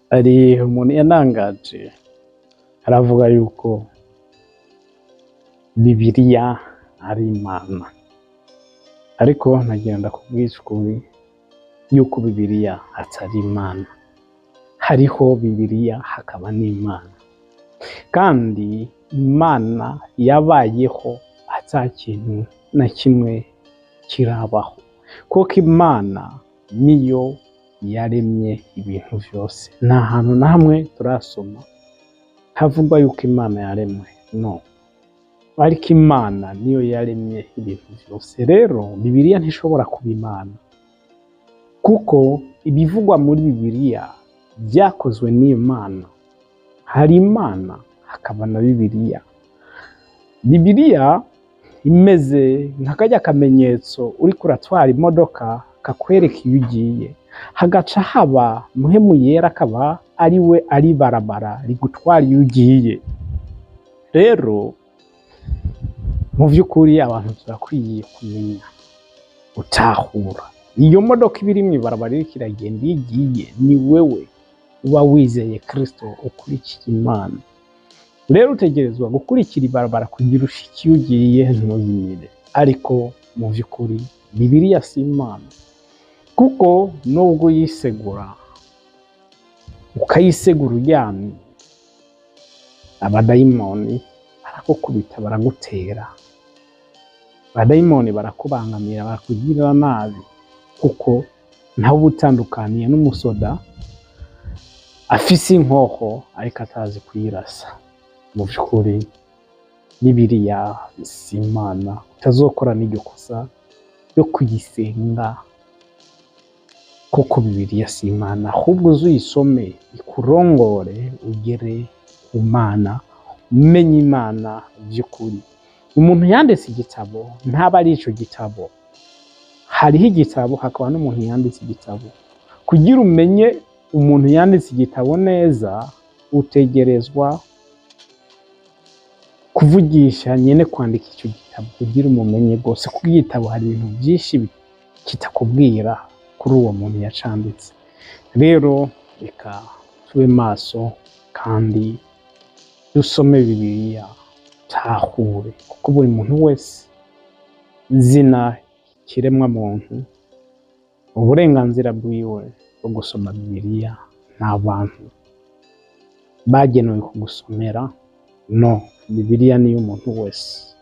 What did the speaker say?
Hari umuntu yantangaje, aravuga yuko Bibiliya ari Imana, ariko nagira ndakubwize ukuri yuko Bibiliya atari Imana. Hariho Bibiliya hakaba n'Imana, kandi Imana yabayeho ata kintu na kimwe kirabaho, kuko Imana niyo yaremye ibintu vyose. Nta hantu na hamwe turasoma havugwa yuko Imana yaremwe, no, ariko Imana niyo yaremye ibintu vyose. Rero Bibiliya ntishobora kuba Imana, kuko ibivugwa muri Bibiliya vyakozwe n'Imana. Hari Imana hakaba na Bibiliya. Bibiliya imeze nka karya kamenyetso uriko uratwara imodoka kakwereka iyo ugiye, hagaca haba Mpwemu Yera akaba ari we ari ibarabara rigutwara iyo ugiye. Rero mu vy'ukuri abantu turakwiye kumenya gutahura iyo modoka iba iri mw'ibarabara iriko iragenda iyo igiye, ni wewe uba wizeye Kristo, ukurikiye Imana. Rero utegerezwa gukurikira ibarabara kugira ushike iyo ugiye, ntuzimire. Ariko mu vy'ukuri Bibiliya si Imana, kuko nubwo uyisegura, ukayisegura uryamye, abadayimoni barakukubita, baragutera, abadayimoni barakubangamira, barakugirira nabi, kuko ntawe uba utandukaniye n'umusoda afise inkoho ariko atazi kuyirasa. Mu vy'ukuri Bibiliya si Imana, utazokora n'iryo kosa ryo kuyisenga, kuko Bibiliya si Imana. Ahubwo uze uyisome ikurongore ugere ku Mana, umenye Imana vy'ukuri. Umuntu yanditse igitabo ntaba ari ico gitabo. Hariho igitabo hakaba n'umuntu yanditse igitabo. Kugira umenye umuntu yanditse igitabo neza, utegerezwa kuvugisha nyene kwandika ico gitabo kugira umumenye gose, kuko igitabo hari ibintu vyinshi kitakubwira kuri uwo muntu yacanditse. Rero reka tube maso kandi dusome Bibiliya, tahure, kuko buri muntu wese zina kiremwa muntu uburenganzira bwiwe bwo gusoma Bibiliya. Nta bantu bagenewe kugusomera, no, Bibiliya niyo umuntu wese.